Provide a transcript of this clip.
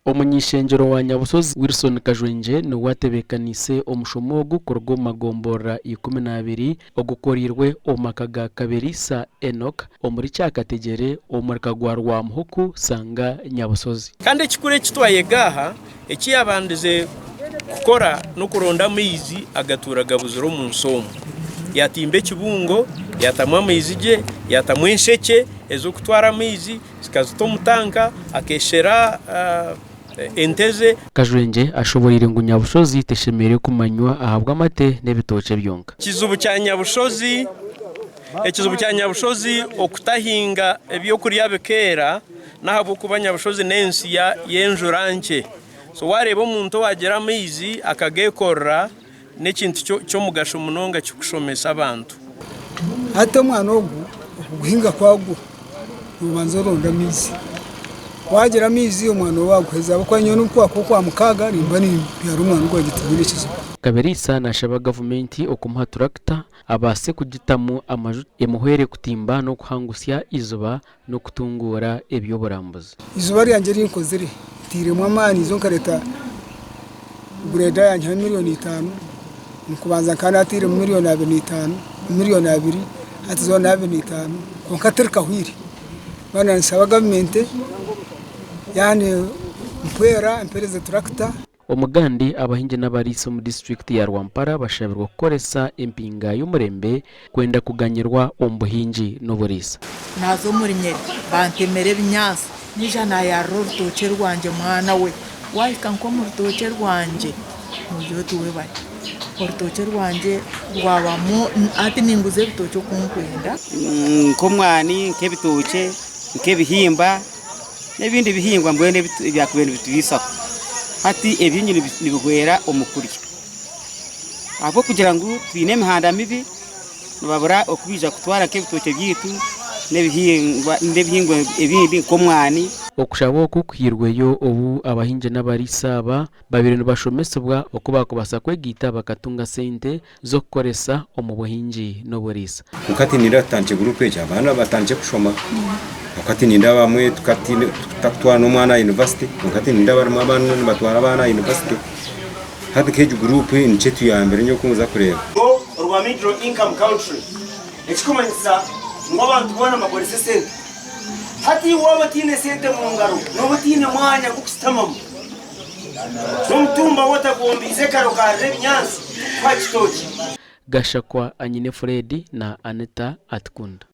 Omuny'ishengyero wa Nyabusozi, Wilson Kajwengye niwe atebeekaniise omushomo ogu kuruga omu magomborora 12 ogukoreirwe omu maka ga Kabiriisa Enock omuri Kyakategyere omu muruka gwa Rwamuhuku, Sanga, Nyabusozi. Kandi ekikuru eki twayega aha, eki yaabandize kukora n'okuronda amaizi agatuura gabuzire omu nsi omu. Yaatimba ekibungo, yaatamu amaizi gye, yaatamu enshekye ez'okutwara amaizi zikazita omu tanka, akeeshera ente ze. Kajwengye ashoboreire ngu Nyabushozi teshemereire kumanywa ahabw'amate n'ebitookye byonka. Ekizibu kya Nyabushozi Ekizibu kya Nyabushozi okutahinga ebyokurya bikeera n'ahabw'okuba Nyabushozi n'ensi y'enjura nkye. So waareeba omuntu owaagira amaizi akageekorera n'ekintu ky'omugasho munonga kikushomesa abantu. Hati omwana ogu okuguhinga kwagwo nobanza oronda amaizi, wagira amaizi omwana ogu waguheza ahabw'okuba nyowe nobu kwakuba okwamukaaga nimba nimbyara omwana gwangye tinyine kizibu. Kabiriisa nashaba gavumenti okumuha turakita abaase kugitamu amajuta emuhwere kutimba n'okuhangusya eiziba n'okutunguura eby'oburambuzi. Eiziba ryangye eri nkozire nteiremu amaani nyiza nkareeta gureda yangye ya miriyoni itaano, omu kubanza nkaba naateiremu miriyoni abiri na itaano, miriyoni abiri hati zoona abiri na itaano kwonka tirikahwire. Mbwenu ninshaba gavumenti yaani mpwera empereze turakita. Omugandi, abahingi n'abariisa omu disiturikiti ya Rwampara bashabirwe kukoresa empinga y'omurembe kwenda kuganyirwa omu buhingi n'oburiisa. Naaza omuri Nyeri bantemera ebinyaatsi, naija naayarira orutookye rwangye mwana we. Waahika nk'omu rutookye rwangye noogira oti webare. Orutookye rwangye rwabamu, hati ninguza ebitookye oku nkwenda. Nk'omwani, nk'ebitookye, nk'ebihimba. N'ebindi bihingwa mbwenu ebyakubaire nibitubaisaho hati ebingi nibihwera omu kurya ahabw'okugira ngu twine emihanda mibi nibabura oku baija kutwara nk'ebitookye byaitu n'ebihingwa ebindi nk'omwani. Okushaba oku kuhairweyo obu abahingi n'abariisa aba babaire nibashomesibwa oku baakubaasa kwegaita bakatunga sente z'okukoresa omu buhingi n'oburiisa. Kwonka hati nindeeba tutandikire guruupu egi abaana batandikire kushoma kwonka hati nindeeba abamwe tutakutwara n'omwana aha yunivasite kwonka hati nindeeba harimu abaana nibatwara abaana aha yunivasite hati nk'egi guruupu nikyo etuyambire nyowe oku nkuza kureeba. Rwo orwa middle income country ekikumanyisa ngu abantu boona nibakoresa esente. Hati iwe waaba otaine sente mu ngaro nooba otaine mwanya gw'okushutamamu. N'omutumba w'otagombiize kare okaharira ebinyaatsi tikukuha kitookye. Gashakwa Anyine Fred na Anita Atikunda.